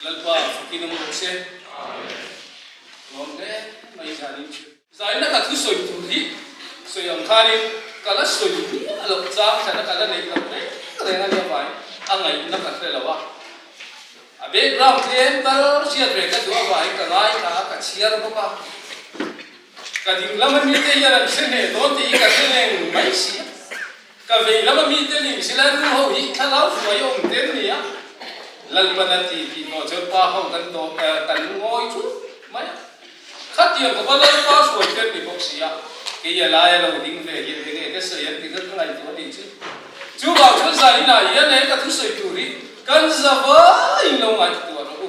Lalpa fakin awm rawh se. Lawm hle mai zanin chu. Zaina ka thusawi tur hi sawi ang khanin ka la sawi miah loh chang thlan a ka la neih loh reng reng a nia vai a ngaihna ka hre lo a. A background tlem tal hriat ve ka duh avangin ka ngaithla a, ka chhiar bawk a. Ka ding lama mite hian an hre hneh dawn tih hi ka hre reng mai si a. Ka vei lama mite ning silai nu ho hi thlarau hruai awm te an ni a, Lalpan a ti tih tawh chuan pa ho kan tawh kan ngawi thut mai a. Khatiang khawpa Lalpa hruai te an ni bawk si a, kei a laia lo ding ve hian enge ka sawi an ti kha ka ngaihtuah a nih chu. Chuvang chuan zaninah hian he ka thusawi tur hi kan za vaiin lo ngaihtuah rawh u.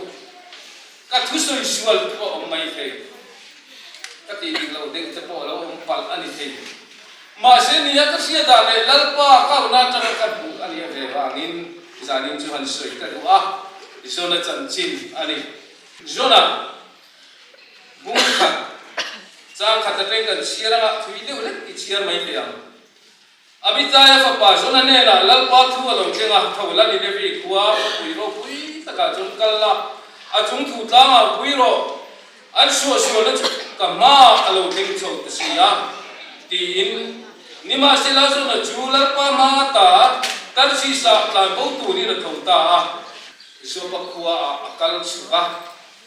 Ka thusawi sual pawh a awm mai thei. Ka tih dik loh deuh te pawh a lo awm palh a ni thei. Mahse nia ka hria dan leh Lalpa ka una atanga ka hmuh a nih ve vangin zanin chu han sawi ka duh a, Jona chanchin a ni. Jona bung khat, chang khat atang kan chhiar anga thui deuh hlek i chhiar mai thei ang. Abitaia fapa Jona hnenah Lalpa thu a lo thleng a, tho la Ninevi khua khawpui ropui takah chuan kal la, a chung thu tlangah pui rawh, an suahsualna chu ka hmaah a lo thleng chho ta si a, tiin. Nimahsela Jona chu Lalpa hma ata Tarsisah tlan bo turin a tho ta a. Jopa khuaah a kal chhuk a,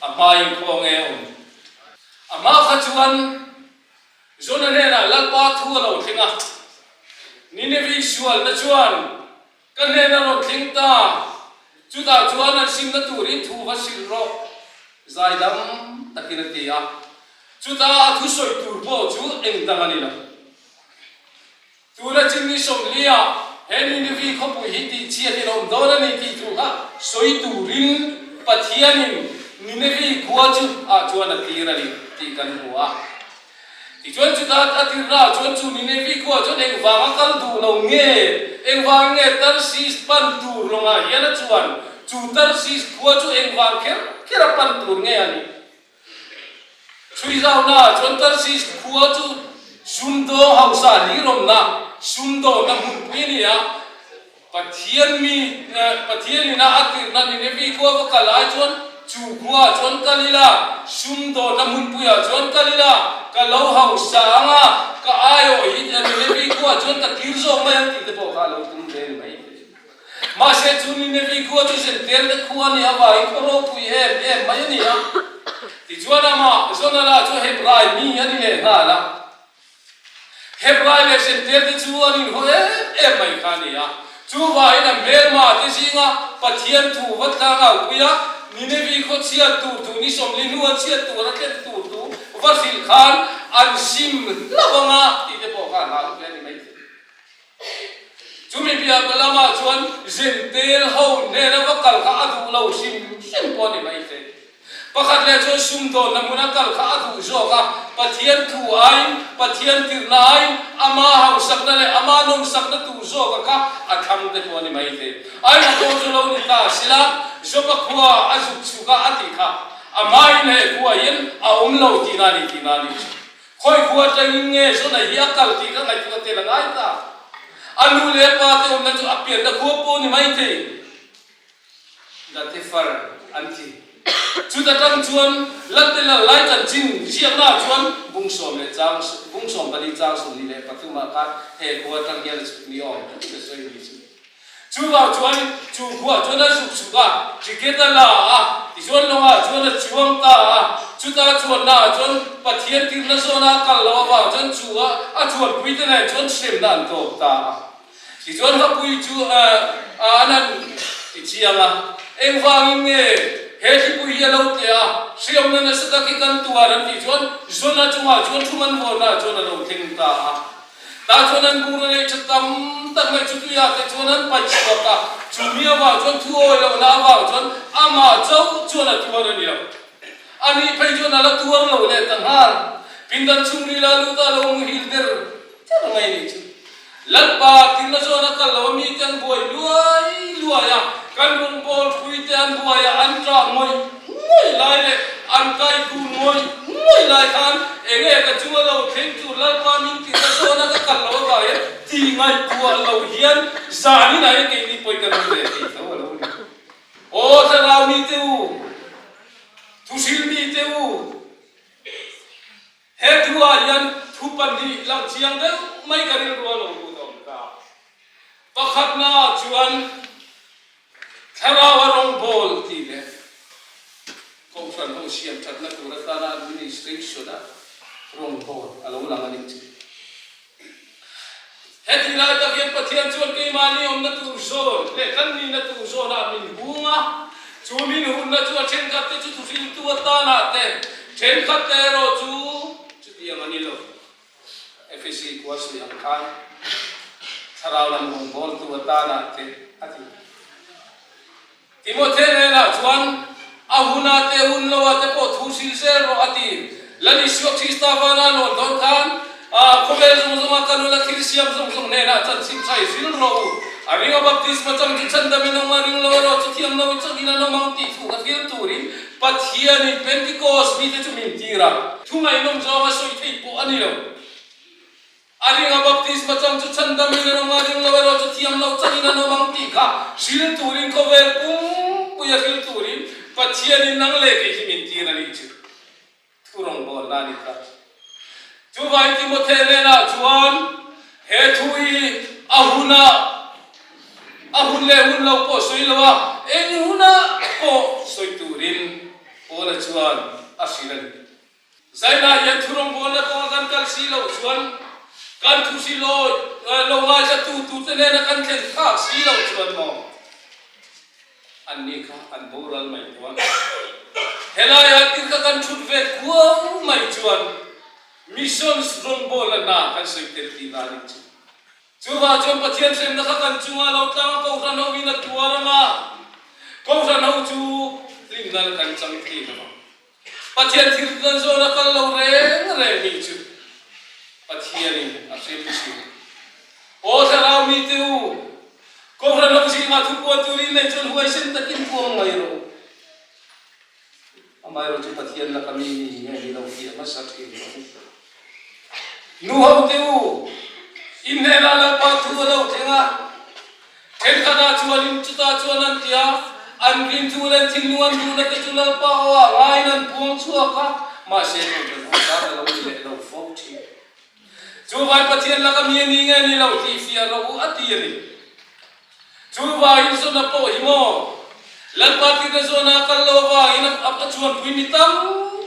a hmain khua nge a awm? A hma kha chuan Jona hnenah Lalpa thu a lo thleng a, Ninevi sualna chuan ka hnen a rawn thleng ta, chutah chuan an simna turin thu va hrilh rawh, zaidam takin a ti a. Chutah a thusawi tur pawh chu eng dang a ni lo. Tuna chimni sawmlia he Ninevi khawpui hi tihchhiat in awm dawn a ni tih thu kha sawi turin Pathianin Ninevi khua chu ah chuan a tir a ni tih kan hmu a. Tichuan chuta a tirnaah chuan chu Ninevi khua chuan engvanga kal duh lo nge, engvang nge Tarsis pan tur lawngah hian a chuan chu Tarsis khua chu engvang kher kher a pan tur nge a nih? Chhuizauna chuan Tarsis khua chu sumdawng hausa hlirawmna, sumdawnna hmunpui a ni a. Pathian mi, Pathian ina a tirhna Ninevi khua va kal ai chuan chu khuaah chuan kal ila, sumdawnna hmunpuiah chuan kal ila, ka lo hausa ang a, ka aiawh hi Ninevi khuaah chuan ka tir zawk mai ang tih te pawh kha a lo tum ve ni mai. Mahse chu Ninevi khua chu Zentelte khua a nih avangin khaw ropui em em mai a ni a. Tichuan amah Jonala chu Hebrai mi a ni leh nghal a. Hebrai leh Zentelte chu an inhaw em em mai kha a ni a. Chuvangin a hmelma te zinga Pathian thu va tlang aupui a, Ninevi khaw chhiat tur thu ni sawmli hnu a chhiat tur a thlen tur thu va hrilh khan an sim hlauh ang a tih te pawh kha a hlau hle a ni mai thei. Chumi piah lamah chuan Zentel ho hnena va kal kha a duh lo hrim hrim pawh a ni mai thei. Pakhat leh chuan sumdawnna hmuna kal kha a duh zawk a, Pathian thu aiin, Pathian tirhna aiin ama hausakna leh ama nawmsakna tur zawka kha a thlang te pawh a ni mai thei. Aina pawh chu lo ni ta sila, Jopa khua a zuk chhuk a a tih kha amahin he khua hian a awm lo tihna a ni tihna a nih chu. Khawi khua atangin nge Jona hi a kal tih ka ngaihtuah tel a ngai ta. A nu leh a pa te awmna chu a pianna khua pawh ni mai thei. Latifar an ti. Chuta tang chuan Laltela lai chanchin ziaknaah chuan bungsawm leh chang bungsawm pali chang 23 ah khan he khua atang hian a chhuk ni awm tak in a sawi ni chu. Chuvang chuan chu khuah chuan a zuk chhuk a, ticket a la a, tichuan lawngah chuan a chuang ta a, chuta chuannaah chuan Pathian tirhna zawna a kal loh avang chuan chu a a chuanpui te nen chuan hremna an tawp ta a. Tichuan hapui chu an han ti chiang a, engvangin nge he thlipui hi a lo tleh a, hriamna nasa tak hi kan tuar an tih chuan Jona chungah chuan thu man vawnnaah chuan a lo thleng ta a. Tah chuan an bur a nei tha tam tak mai chu tuiah te chuan an paih chhuak a, chu mi avang chuan thu awi lohna avang chuan amah chauh chuan a tuar a ni lo. A nih phei chuan a la tuar lo leh ta nghal. Pindan chhungril a lut a lo muhil der der mai nih chu. Lalpa tirna zawn a kal lo a mite an buai luai luai a, kan rawngbâwl puite an buai a, an ṭah ngawih ngawih lai leh an kai kun ngawih ngawih lai khan enge ka chunga lo thleng tur Lalpa min tirna zawna ka kal loh avang hian ti ngaihtuah lo hian zanin ah hian keini pawi ka nui ve thei tho a lo ni. Aw thlarau mite u! Thuhrilh mite u, he thuah hian thu pahnih lang chiang deuh mai ka rilru a lo lut a awm ta. Pakhatna chuan Thlarau a rawngbawl tih leh Kohhran ho siam thatna tur atana administration-a rawngbawl a lo lang a nih chu. Heti lai tak hian Pathian chuan keimahni awmna tur zawn leh kan nihna tur zawnah min hung a, chu min hunna chu a thenkhatte chu thuhriltu atanah te, thenkhatte erawh chu chutiang a ni lo. Efesi khua sawi ang khan thlarau lam rawngbawltu atanah te a ti. Timothy hnenah chuan, A huna te, hun loah te pawh thu hrilh zel rawh a ti. Lal Isua Krista vana lawn dawn khan, Khawvel zawng zawnga ka nula thil siam zawng zawng hnenah chanchin tha i hrilh rawh u. A ringa baptisma chang chu chhandamin awm a, ring lo erawh chu thiam lo i chawlhin an awm ang tih thu ka thil turin Pathianin Pentecost mite chu min tir a. Thu ngaihnawm zawnga sawi theih pawh a ni lo. A ringa baptisma chang chu chhandamin an awm a, ring lo erawh chu thiam lo changin an awm ang tih kha hril turin khawvel pumpuia hril turin Pathianin nang leh kei hi min tir a nih chu. Thu rawngbawlna a ni ta. Chuvangin Timothy hnenah chuan he thu hi a hunah, a hun leh hun lo pawh sawi lo a, eng hunah pawh sawi turin Paula chuan a hrilh a ni. Zainah hian thu rawngbawlna kawnga kan kal si loh chuan kan thu si lo lo ngaithla tu tute nena kan thlen thlak si loh chuan maw anni kha an boral mai dawn. Helaiah tir kha kan thut ve kuau mai chuan missions rawngbawlna hna kan sawi tel tihna a nih chu. Chuvah chuan Pathian hremna kha kan chungah lo tlang a, Kohhran ho in a tuar ang a, Kohhran ho chu hlimna kan chang thei lo vang. Pathian thil kan zawn a kal lo reng reng nih chu Pathianin a hrem thin. Aw Thlarau mite u, Kohhran ho zingah thupuan turin nei chuan huaisen takin puang mai rawh u. Amaherawh chu Pathian laka mi ni nge ni lo tih a hmasa thin rawh u. Nu ho te u, in hnenah Lalpa thu a lo thleng a, thenkhatah chuanin chutah chuan an ti a, an rin thu leh thinlung an duhna te chu Lalpa aw ah ngaiin an puang chhuak a, mahse Kohhran ho tan a lo ni leh lo fo thin. Chuvai Pathian laka mi a ni nge ni lo tih fiah rawh u a ti a ni. Chuvangin zawna pawh hi maw Lalpa tirna zawna a kal lo avangin a chuanpui mi tam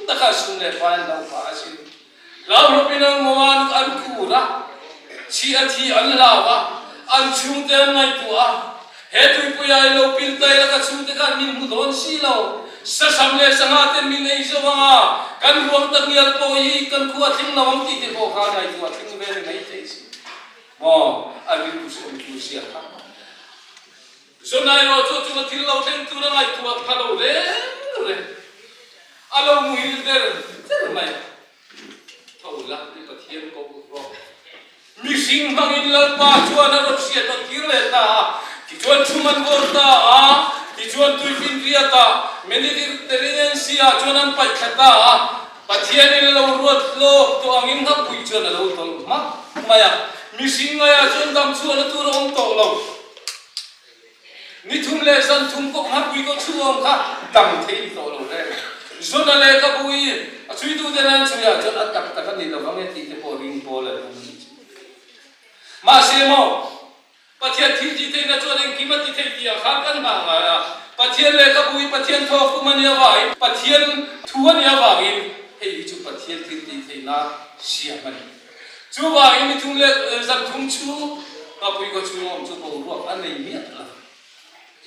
taka sum leh fai an lo phah asin. Hlauhlawpin an ngaw a, an khur a, chhi a thi an hlau a, an chhungte an ngaihtuah a, he tuipuia i lo pil ta ila ka chhungte khan min hmu dawn si lo, sasam leh sangha ten min ei zo ang a, kan ruang tak ngial pawh hi kan khua thleng lo ang tih te pawh kha ngaihtuah thleng ve ni mai thei si. Maw a rilru hreawm tur zia kha. Zonai erawh chu a chunga thil lo thleng tur a ngaihtuah pha lo reng reng. A lo muhil der der mai a. Tho la i Pathian ko u rawh. Mihring hmangin Lalpa chuan a rawn hriat rawn tir leh ta a. Tichuan chhum an vawr ta a, tichuan tuifinriat ah Mediterranean Sea ah chuan an paih thla ta a. Pathianin a lo ruat hlawk tawh angin nghapui chuan a lo tawlh hmak mai a, mihring ngaiah chuan dam chhuahna tur a awm tawh lo. Ni thum leh zan thum kawp nghapui kawt chhuh awm kha dam thei ni tawh lo reng. Zuna lehkhabu i a chhuitute nan chhuiah chuan a tak tak a ni lo vang e tih te pawh ring pawl an awm nih chu. Mahse maw? Pathian thil tih theihna chuan engkim a ti thei tih ah khan kan nghah ngai a, Pathian lehkhabu hi Pathian thawk kum a nih avangin, Pathian thu a nih avangin hei hi chu Pathian thil tih theihna siam a ni. Chuvangin mi thum leh zan thum chu Ngapui khaw chhung awm chu boruak a nei miah lo.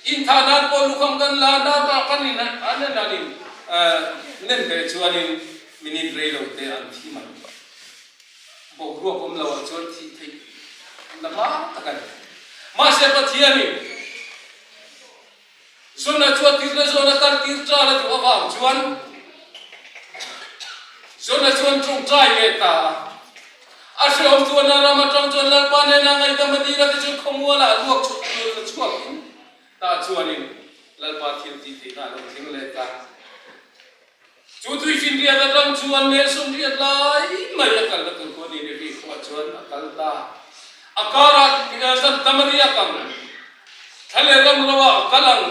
Inthah nan pawh lukham kan la hna pah kan in an en an in nem ve chuanin minute rei lo te an thi mai. Boruak awm lo ah chuan thih theih na hma tak a ni. Mahse Pathianin Jona chuan tirna Jona kal tir tan a duh avang chuan Jona chuan tawngtai leh ta a. A hrehawm chuan a ram atang chuan Lalpa nena ngaihdam a dil a tichuan khawmualah a luak chhuakin tah chuanin Lalpa thil tih theihna a lo thleng leh ta. Chu tuifinriat atang chuan mel sawmriat lai mai a kalna tur khaw Nineveh khuah chuan a kal ta. A karah zan tam a riak ang, thla leh ram lo ah a kal ang.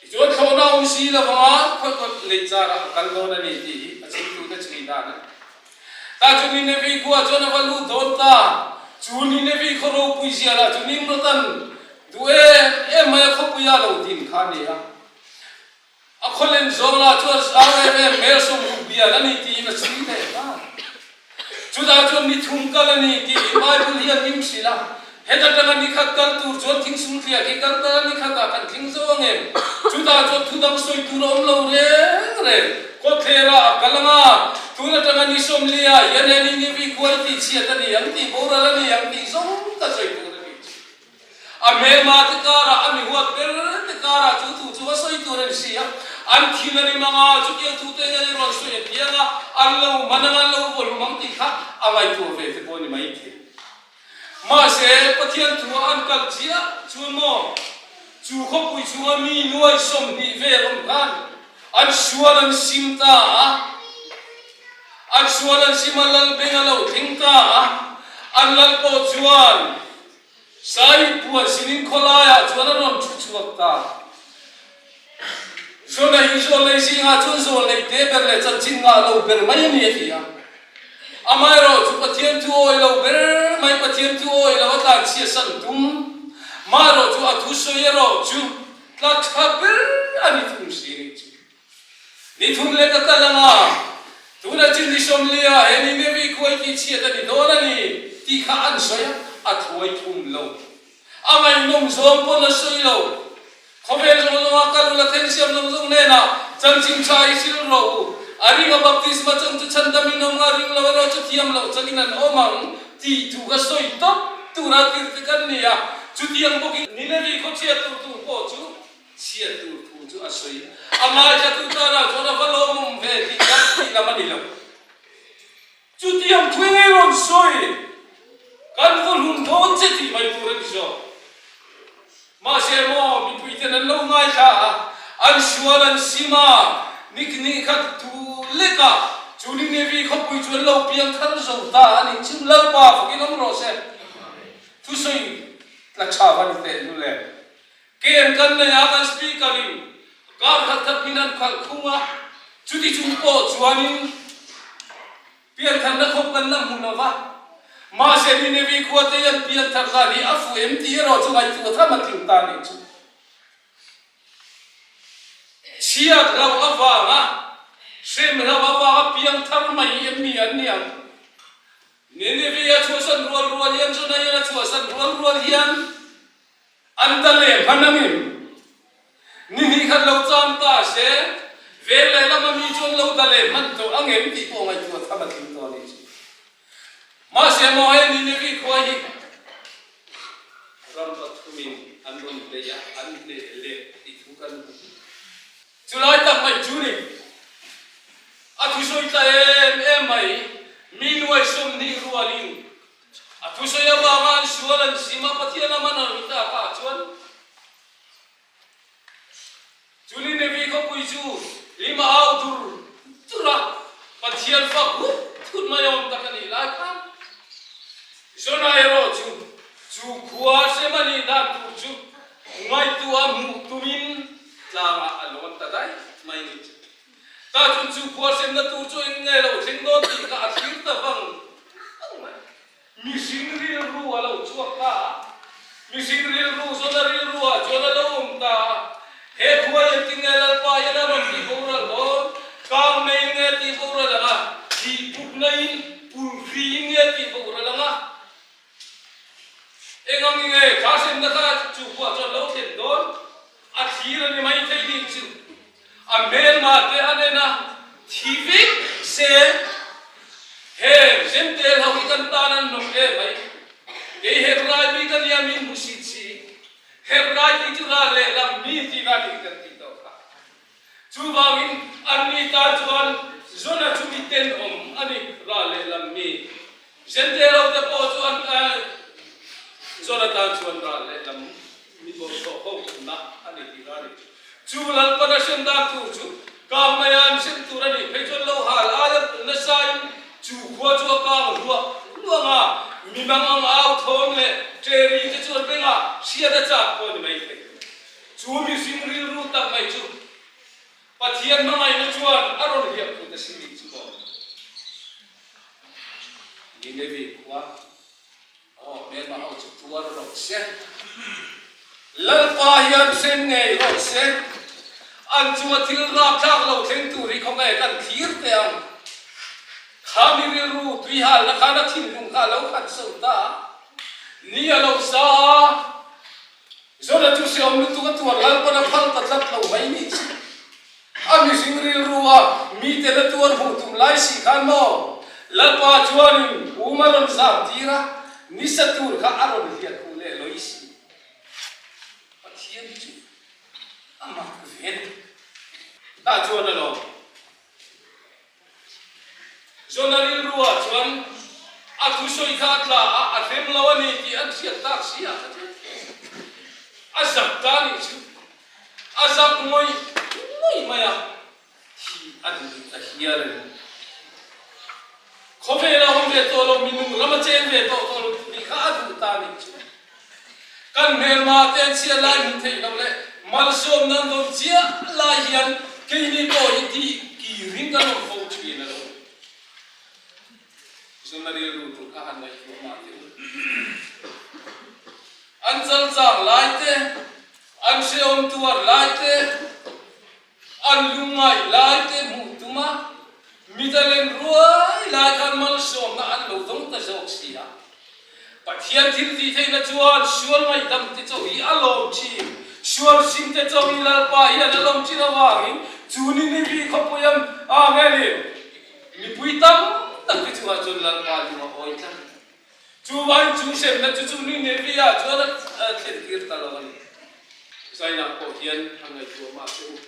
Tichuan thlawhna awm si lo vanga khawi kawt lei charah a kal dawn a ni tih hi a chhungtute chhui dan a ni. Tah chu Ninevi khua chuan a va lut dawn ta. Chu Ninevi khaw ropui zia lah chu Nimrodan duh em em mai a khawpuia lo din kha a ni a. A khaw len zawng lah chuan zau em em hmel sawmruk bial a ni tiin a chhui leh nghal. Chutah chuan ni thum kal a ni tiin Bible hian min hrilh a, heta tanga ni khat kal tur chuan thingsung thliah khi kal ta ni khatah kan thleng zo ang em? Chutah chuan thu dang sawi tur a awm lo reng reng. Kawtthlerah a kal ang a, tun atanga ni sawmlia hian he Ninivi khua i tihchhiat a ni ang tih boral a ni ang tih zawng ka sawi tur a ni. A hmelma te karah, a mi huat ber te karah chu thu chu a sawi tur a ni si a. An thil a rim ang a, chutiang thu te hian i rawn sawi a piang a, an lo man ang a, an lo vawlhum ang tih kha a ngaihtuah ve te pawh a ni mai thei. Mahse, Pathian thu a an kal chiah chuan maw, chu khawpui chhunga mi nuai 20 vel awm khan an sual an sim ta a, an sual an sim a, lal beng a lo thleng ta a, an lal pawh chuan, Sai puan sinin khawlaiah chuan a rawn thu chhuak ta. Zona hi zawlnei zingah chuan zawlnei te ber leh chanchin ngah lo ber mai a ni a ti a. Amaherawh chu Pathian thu awi lo ber mai, Pathian thu awi lo a tlanchhia san tum. Maherawh chu a thusawi erawh chu tla tha ber a ni thung si nih chu. Ni thum leh ka kal ang a, tuna chin ni 40 he Ninevi khuai tih chhiat a ni dawn a ni tih kha an sawi a, a thuai thum lo. A ngaihnawm zawng pawn a sawi lo. Khawvel zawng zawnga kal ula thensiam zawng zawng hnenah chanchin tha hi hrilh rawh u. A ring a baptisma chang chu chhandam in awm nga ring lo erawh chu thiam loh changin an awm ang tih thu kha sawi tawp tura tirh te kan ni a. Chutiang bawkin Ninevi khaw chhiat tur tur pawh chu Chhiat tur thu chu a sawi. A ngaithlatu tanah chuan a va lawmawm ve tih lam tih lam a ni lo. Chutiang thu eng ei rawn sawi kan va hlum dawn che tih mai tur a ni zawk. Mahse maw mipuiten an lo ngaithla a, an sual an sim a, ni ni khat thu lekah chu Ninevi khawpui chu an lo piang thar zo ta a nih chu. Lalpa fakin awm rawh se. Thusawi tla tha va ni teh hlul em? Kem kan nei a, kan speaker in kar khat khat min an khalh khung a, chuti chung pawh chuanin piantharna khawp kan la hmu lo va, mahse Ninevi khua te hian pianthar dan hi a fuh em tih erawh chu ngaihtuah tham a tling ta nih chu. Chhiat hlauh avanga, hrem hlauh avanga piangthar mai em mi an ni ang? Ninevi a chhuahsan rual rual hian, Jonah hian a chhuahsan rual rual hian, An ta leh hman angin ni hnih khat lo cham ta se, vel leh lama mi chuan lo da leh hman tawh angem tih pawh ngaihtuah tham a tling tawh a nih chu. Mahse maw hei Ninevi khua hi ram pathumin an rawn beih a, an hneh leh tih thu kan hmu. Chulai tak mai chu ni. A thusawi tla em em mai, mi nuai 20 rualin A thusawi avanga an sual an sim a, Pathian a man a rawn tak ah chuan chu Ninevi khawpui chu hlim a au dur dur a, Pathian fak hut thut mai awm tak a nih lai khan Jonah erawh chu chu khua hrem a nih dan tur chu ngaihtuah hmuh tumin tlangah a lawn ta daih mai ni. Tah chuan chu khua hremna tur chu eng nge lo thleng dawn tih kha a thlir ta vang vang mai. Mihring rilru a lo chhuak ta a, mihring rilru zawn a rilru ah chuan a lo awm ta a, he khua hian tinge Lalpa hian a rawn tih boral dawn, kang meiin nge tih boral ang a, thih pukna in pulhri in nge tih boral ang a, Eng ang nge kha hremna kha chu khua chuan lo thlen dawn? A thlir a ni mai thei nih chu. A hmelma te a nen a thi vek se. Heng Zentel ho hi kan tan an nawm em mai. Kei Hebrai mi ka nia mi hmusit si. Hebrai tih chu ral lehlam mi tihna nih kan tih tawh kha. Chuvangin anni tan chuan Jona chu mi tenawm a ni, ral lehlam mi. Zentelo te pawh chu an Jona tan chuan ral lehlam mi bawlhhlawh ho na a ni tih a ni. Chu Lalpan a hrem dan tur chu kang maia an hrem tur a nih phei chuan lo hal aia nasain chu khua chu a kang hluah hluang a, mi mangang au thawm leh ṭeri te chu an bengah hriat a chak pawh a ni maithei. Chu mihring rilru tak mai chu Pathian hmangaihna chuan a rawn hliah phut a si nih chu maw? Nineveh khua aw hmelma ho chu tuar rawh se. Lalpa hian hrem ngei rawh se. An chunga thil rapthlak lo thleng tur hi khawnge kan thlir teh ang. Kha mi rilru tuihalna khan a thinlung kha a lo khat so ta a, ni a lo sa a. Zona chu hreawm lutuk a tuar Lalpan a phal ta tlat lo mai nih chu. A mihring rilru a mite la tuar hmuh tum lai si khan maw Lalpa chuanin um a rawn zam tir a, nisa tur kha a rawn hliah khuh leh lawi si. Pathian chu a mak ve ni. Tah chuan alawm. Jona rilruah chuan a thusawi kha a tla a, a hrem lo a ni tih an hriat tak si a kha chu a zak ta a nih chu. A zak ngawih ngawih mai a, thih a duh ta hial a ni. Khawvel a awm ve tawh lo, minung ram a chen ve tawh tawh lo tih kha a duh ta a nih chu. Kan hmelma te an chhiat lai hmuh theih loh leh malsawmna an dawn chiah lai hian keini pawh hi tih kirin kan awm fo thin a lo. Zuna rilru tur kha han ngaihtuah mah teh u. An chalchang lai te, an hrehawm tuar lai te, An lungngai lai te hmuh tum a, midalen ruai lai khan malsawmna an lo dawng ta zawk si a. Pathian thil tih theihna chuan sual ngaihdam te chaw hi a lawm thin. Sual sim te chaw hi Lalpa hian a lawm thin avangin chu Ninivi khawpui a angelin mipui tam tak te chungah chuan Lalpa lung a awi tlat. Chuvangin chu hremna chu chu Nineveh ah chuan a thlen tir ta lo a ni. Zainah pawh hian a ngaihtuah mah che u.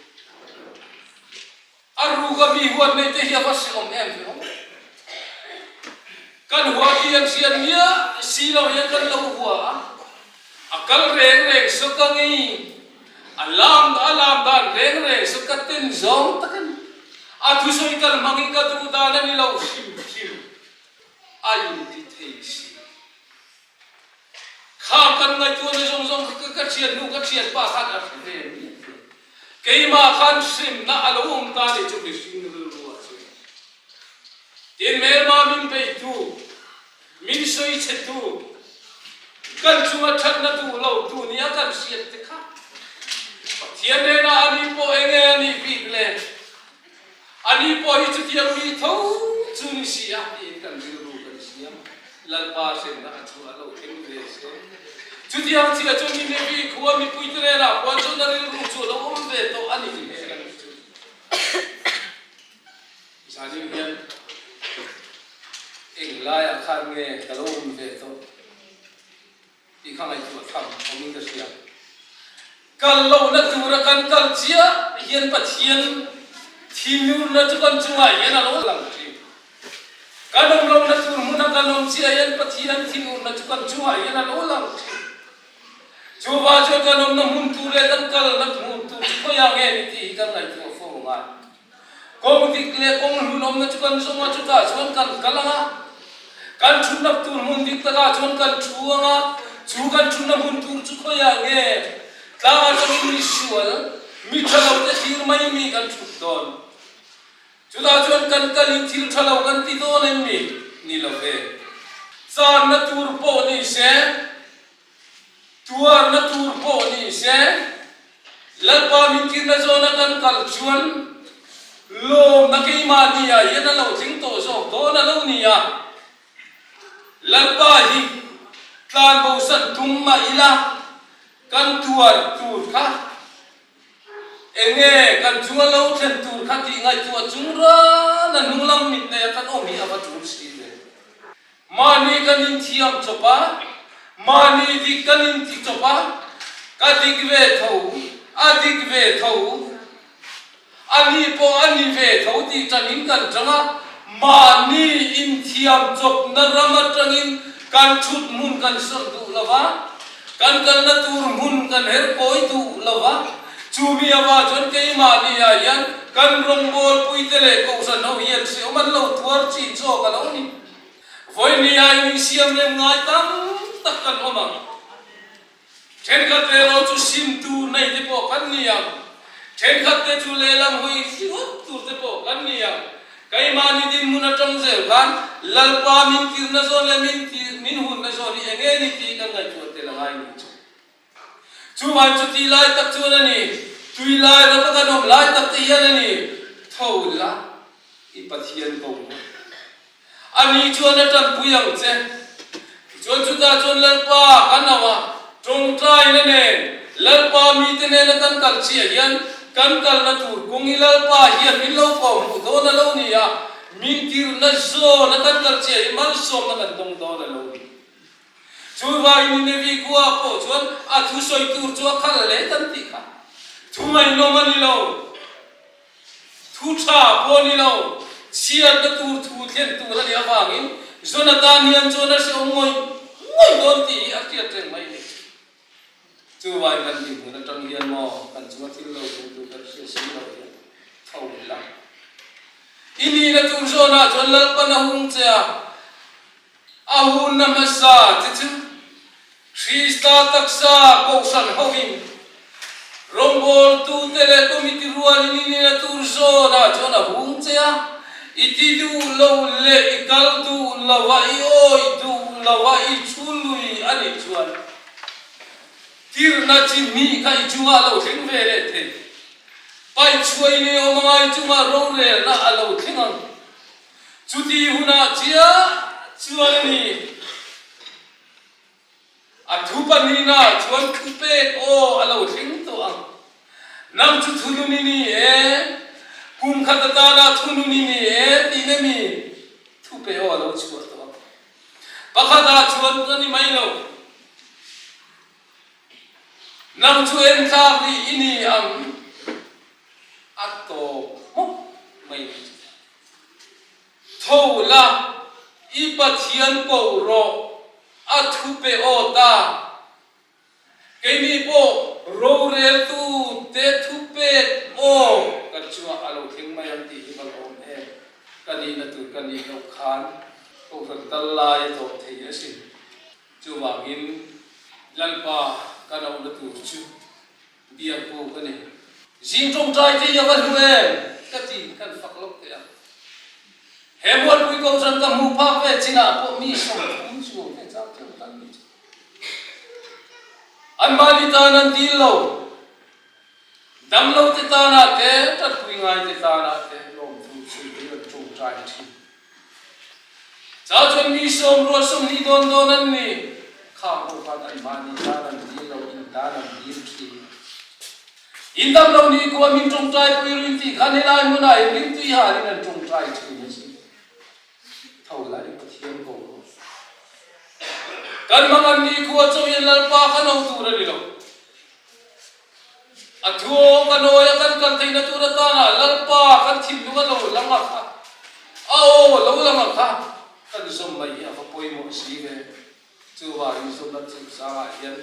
A ruka mi huat nei te hi a va hrehawm em ve aw. Kan hua tih an hriat miah si lo hian kan lo hua a, a kal reng reng saw ka ngei, a lam a lam dan reng reng saw ka ten zawng tak a ni. A thusawi kal hmangin ka duh dan a ni lo hrim hrim. A inti thei si. Kha kan ngaihtuahna zawng zawng kha ka thiannu ka thianpa khan a hre ve miah lo. Keimah khan hrimna a lo awm ta ni chu mihring rilru ah chuan. Tin hmelma min beitu, min sawichhetu, kan chunga thatna duh lo tu nia kan hriat te kha Pathian hnenah ani pawh enge a nih bik le? Ani pawh hi chutiang mi tho chu ni si a tiin kan rilru kan siam. Lalpa hremna a chu a lo thleng ve se. Chutiang chiah chu Ninevi khua mipuite hnenah puan chuan a rilru chu a lo awm ve tawh a ni he kan ti chu. Zanin hian eng laiah khan nge ka lo awm ve tawh? Tih kha ngaihtuah tham awmin ka hria. Kal lohna tura kan kal chiah hian Pathian thinurna chu kan chungah hian a lo lang thin. Kan awm lohna tur hmuna kan awm chiah hian Pathian thinurna chu kan chungah hian a lo lang thin. Chuvah chuan kan awmna hmun tur leh kan kalna hmun tur chu khawiah nge ni tih hi kan ngaihtuah fo ngai. Kawng dik leh kawng hlun awmna chu kan zawng a, chutah chuan kan kal ang a, kan thutna tur hmun dik takah chuan kan thu ang a, chu kan thutna hmun tur chu khawiah nge tlang atangin mi sual, mi tha lo te thlir mai mi kan thut dawn? Chutah chuan kan kalin thil tha lo kan ti dawn em mi? Ni lo ve. Channa tur pawh ni se. Tuarna tur pawh ni se, Lalpa min tirna zawna kan kal chuan lawmna keimahni ah hian a lo thleng tawh zawk dawn a lo ni a. Lalpa hi tlanbosan tum mah ila kan tuar tur kha enge kan chunga lo thlen tur kha tih ngaihtuah chung rana hnunglam mit neia kan awm hi a va tul si ve. Mahni kan inthiam chawp a, mahni dik kan inti chawp a, ka dik ve tho, a dik ve tho, a ni pawh a ni ve tho tih tangin kan tang a, mahni inthiam chawpna ram atangin kan thut hmun kan sawn duh lo va, kan kalna tur hmun kan her kawi duh lo va, chumi avah chuan keimahni ah hian kan rawngbawlpuite leh kohhran ho hian hreawm an lo tuar chin zawk a lo ni. Vawinia in insiam rem ngai tam tak kan awm ang. Thenkhat erawh chu sim tur nei te pawh kan ni ang. Thenkhat te chu lehlam hawi ringawt tur te pawh kan ni ang. Keimahni dinhmun atang zel khan Lalpa min tirna zawn leh min tir min hunna zawn hi enge ni tih kan ngaihtuah tel a ngai ni chu. Chuvang chu tih lai tak chuan a ni, tui lai rapa kan awm lai tak te hian a ni, tho la i Pathian ko rawh. A ni chuan a tanpui ang che. Tichuan chutah chuan Lalpa kan auh a, tawngtaina nen Lalpa mite nena kan kal chiah hian kan kalna tur kung hi Lalpa hian min lo kawm hmuh dawn a lo ni a, min tirhna zawn a kan kal chiah hi malsawmna kan dawng dawn a lo ni. Chuvangin Ninevi khua pawh chuan a thusawi tur chu a khal hle kan tih kha thu ngaihnawm a ni lo. Thu tha pawh ni lo, chhiatna tur thu thlen tur a nih avangin Jonathan hian chuan a hrehawm ngawih ngawih dawn tih hi a hriat reng mai a ni. Chuvangin kan dinhmun atang hian maw kan chunga thil lo thleng tur kan hria si lo hian tho ila. I nihna tur zawnah chuan Lalpan a hung che a, a hunna hmasa che chu Krista taksa kohhran hoin rawngbawltute leh committee rualin in ina tur zawnah chuan a hung che a, i ti duh lo leh i kal duh lo a, i awih duh lo a, i thu lui a nih chuan tirhna chi hnih kha i chungah a lo thleng ve leh thei. Paihchhuai nei awm anga i chungah rorelna a lo thleng ang. Chuti hunah chiah chuan a ni. A thu pahnihna chuan thu pek aw a lo thleng tawh ang. Nang chu thunun i ni e, kum khat atana thunun i ni e tih na mi thu pe aw a lo chhuah tawh ang. Pakhatah chuan ka ni mai lo. Nang chu enthlak rih i ni ang a tawp hmawk mai ni chu. Tho la, i Pathian koh rawh, a thu pe aw ta. Keini pawh roreltu te thu pek aw kan chungah a lo thleng mai ang tih hi ka lawm em. Ka nihna tur ka nih loh khan kohhran tal lai a tawp thei asin. Chuvangin Lalpa ka lohna tur chu Biak pawh ka ni. Zing tawngtai te hi a va hlu em? Ka ti kan fak lawk teh a. He Mualpui Kohhran ka hmuh phak ve chinah pawh mi 30 chuang te chang teuh tan ni chu. Anmahni tan an dil lo. Damlo te tanah te, tanpui ngai te tanah te lawmthu sawi hi an tawngtai thin. Chau chuan mi sawm rual 20 dawn dawn an ni. Khang ho khan anmahni tan an dil lo, in tan an dil thin. In dam lo ni kua min tawngtai pui ru tih khan helai hmunah in rimtui halin an tawngtai thin a si. Tho lai Pathian ko rawh. Kan hmang an ni khua chauhin Lalpa kha no tur a ni lo. A thu aw ka nawi a kan kal theihna tur atana Lalpa kan thinlung a lo lang a kha, a aw a lo lang a kha kan zawm mai hi a va pawimawh si ve. Chuvangin zawmna chungchangah hian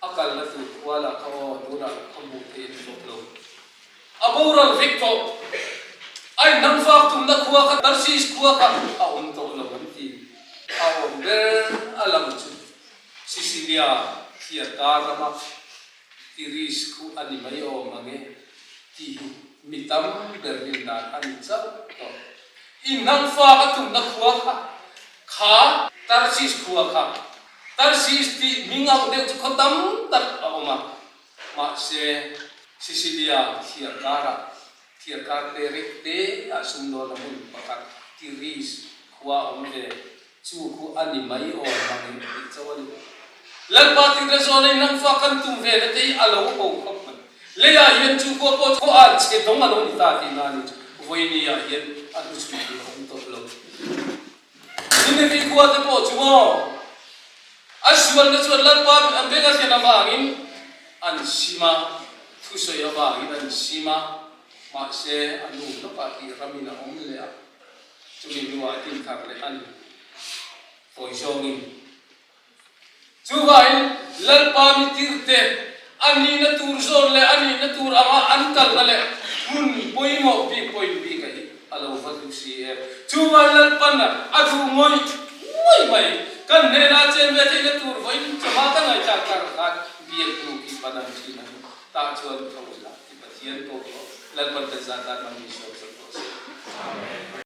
a kalna tur khua lah kha aw tunah ka hmuh theih a ni bawk lo. A boral vek tawh. A inhnamfak tumna khua kha Tarsis khua kha a awm tawh lo an ti. A awm ber a lang chu. Sicilia thliarkar rama Iris khu a ni mai awm ang e tih hi mi tam ber rin dan a ni chauh tawh. Inhnamfak a tumna khua kha kha Tarsis khua kha Tarsis tih hming ang deuh chu khaw tam tak a awm a, mahse Sicilia thliarkarah thliarkar te rek te ah sumdawn a hmun pakhat Tiris khua a awm ve. Chu khu a ni mai aw mang in tih chauh a ni. Lalpa tirhna zawn in nangfa kan tum ve na te hi a lo ho khawp mai. Leiah hian chu khua pawh chu khaw an chhe dawng a lo ni ta tih na ni chu vawiini ah hian a hnu chhui tur a awm tawh lo. Nineveh khua te pawh chu maw an sualna chuan Lalpa an beng a thlen avangin an sim a, thusawi avangin an sim a, mahse a nu lawkah tih ramin a awm leh a. Chumi hnuah tin thar leh an hawi zawngin chuvangin Lalpa mi tirhte a nihna tur zawn leh a nihna tur anga an kalna leh hmun pawimawh bik point bik a hi a lo va duh si em. Chuvangin Lalpan a duh ngawih ngawih mai. Kan hnenah chen ve theihna tur vawiin chawhma ka ngaihthlak kar khan biak buk hi pan ang thin a ni. Tah chuan tho ila ti Pathian ko rawh. Lalpan kan zat tan hmang ni so.